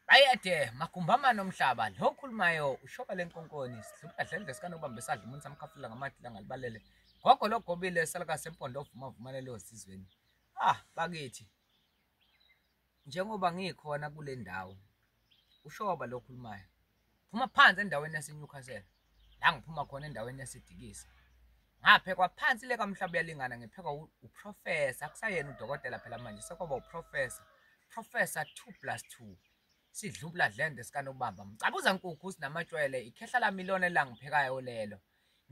Bayede magumbamane omhlaba lo okhulumayo ushoba lenkonkoni sidlula dlendle sikanobamba esadla umuntu samkhafula ngamathi langalibalele gogo logobile salukase empondo ovuma vumane leyo sizweni. Ah bakithi, njengoba ngikhona kule ndawo ushoba lo okhulumayo phuma phansi endaweni yaseNewcastle la ngiphuma khona endaweni yaseDikisa ngaphekwa phansi le kamhlaba uyalingana ngiphekwa uprofessor akusayena udokotela phela manje sekwaba uprofessor professor 2 plus 2 sidlubula dlende sikanobamba mcabuza nkukhu sinamatshwele ikhehla lami lona elangiphekayo lelo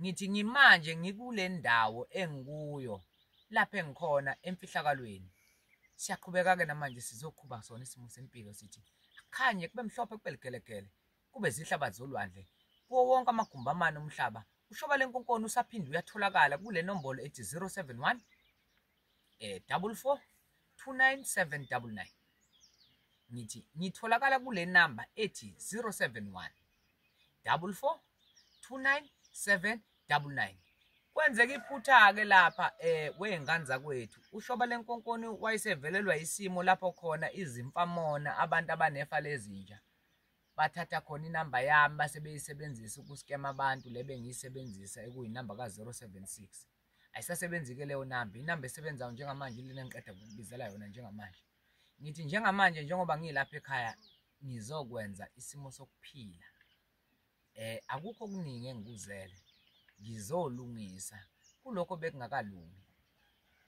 ngithi ngimanje ngikule ndawo engikuyo lapha engikhona emfihlakalweni. Siyaqhubeka-ke namanje sizoqhuba sona isimo sempilo sithi akukhanye kube mhlophe kube ligelegele kube zihlabathi zolwandle kuwo wonke amagumbi amane omhlaba. Ushoba lenkonkoni usaphinde uyatholakala kule nombolo ethi 071 44 29799. Ngithi ngitholakala kule namba ethi 071 44 29799. Kwenzeka iphutha-ke lapha wey'ngane zakwethu. Ushoba lenkonkoni wayesevelelwa isimo lapho khona izimfamona abantu abanefa lezinja bathatha khona inamba yami base beyisebenzisa ukuskema abantu le bengiyisebenzisa ekuyinamba ka-076. Ayisasebenzi-ke leyo namba, inamba esebenzayo njengamanje ilena engiqeda kukubizela yona njengamanje. Ngithi njengamanje njengoba ngilapha ekhaya ngizokwenza isimo sokuphila. Akukho okuningi engikuzele, ngizolungisa kulokho bekungakalungi,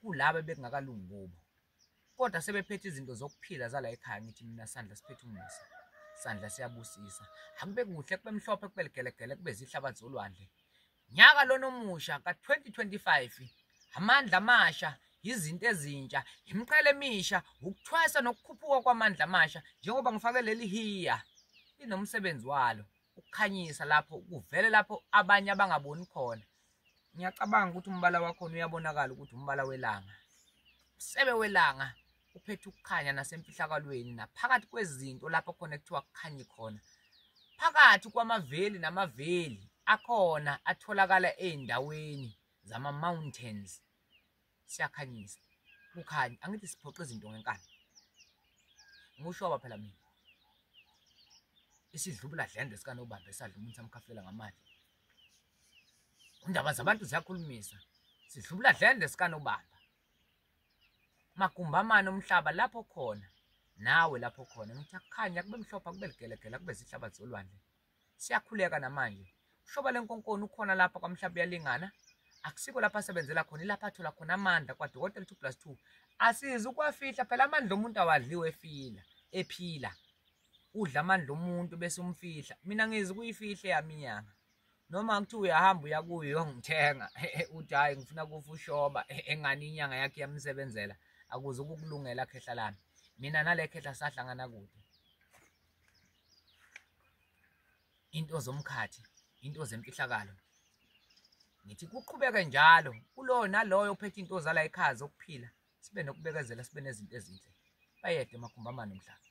kulaba bekungakalungi kubo. Kodwa sebephethe izinto zokuphila zala ekhaya ngithi mina sandla siphethe umusa, sandla siyabusisa. Akube kuhle kube mhlophe kube ligelegele kube zihlabathi zolwandle. Nyaka lona omusha ka-2025, amandla amasha, izinto ezintsha, imiqhele emisha, ukuthwasa nokukhuphuka kwamandla amasha. Njengoba ngifake leli hiya linomsebenzi walo ukukhanyisa lapho kuvele lapho abanye abangaboni khona. Ngiyacabanga ukuthi umbala wakhona uyabonakala ukuthi umbala welanga, umsebe welanga uphethe ukukhanya nasemfihlakalweni naphakathi kwezinto lapho khona ekuthiwa kukhanyi khona, phakathi kwamaveli namaveli akhona atholakala ey'ndaweni zama-mountains. Siyakhanyisa kukhanya, angithi siphoqa izinto ngenkani. Ngushoba phela mina isidlubula dlende sikanobamba esadla umuntu samkhafulela ngamandla. Indaba zabantu ziyakhulumisa. Sidlubula dlende sikanobamba magumbi amane omhlaba lapho khona nawe lapho khona ngithi akukhanya kube mhlophe kube ligelegele kube zihlabathi zolwandle. Siyakhuleka namanje ushoba lenkonkoni ukhona lapha kwamhlaba uyalingana, akusiko lapha asebenzela khona, ilapha athola khona amandla kwadokotela 2 plus 2. Asizi ukwafihla phela amandla omuntu awadliwe efila ephila, udla amandla omuntu bese umfihla. Mina ngizi kuyifihla eyami inyanga, noma kuthiwa uyahamba uya kuyo uyongithenga uthi hhayi ngifuna kufa ushoba engani inyanga yakhe iyamsebenzela, akuze ukukulungela khehla lami. Mina nale khehla sahlangana kude. Into zomkhathi, into zemfihlakalo. Ngithi kuqhubeke njalo kuloyo naloyo ophethe into zala ekhaya zokuphila, sibe nokubekezela, sibe nezinto ezinhle. Bayede magumbi amane omhlaba.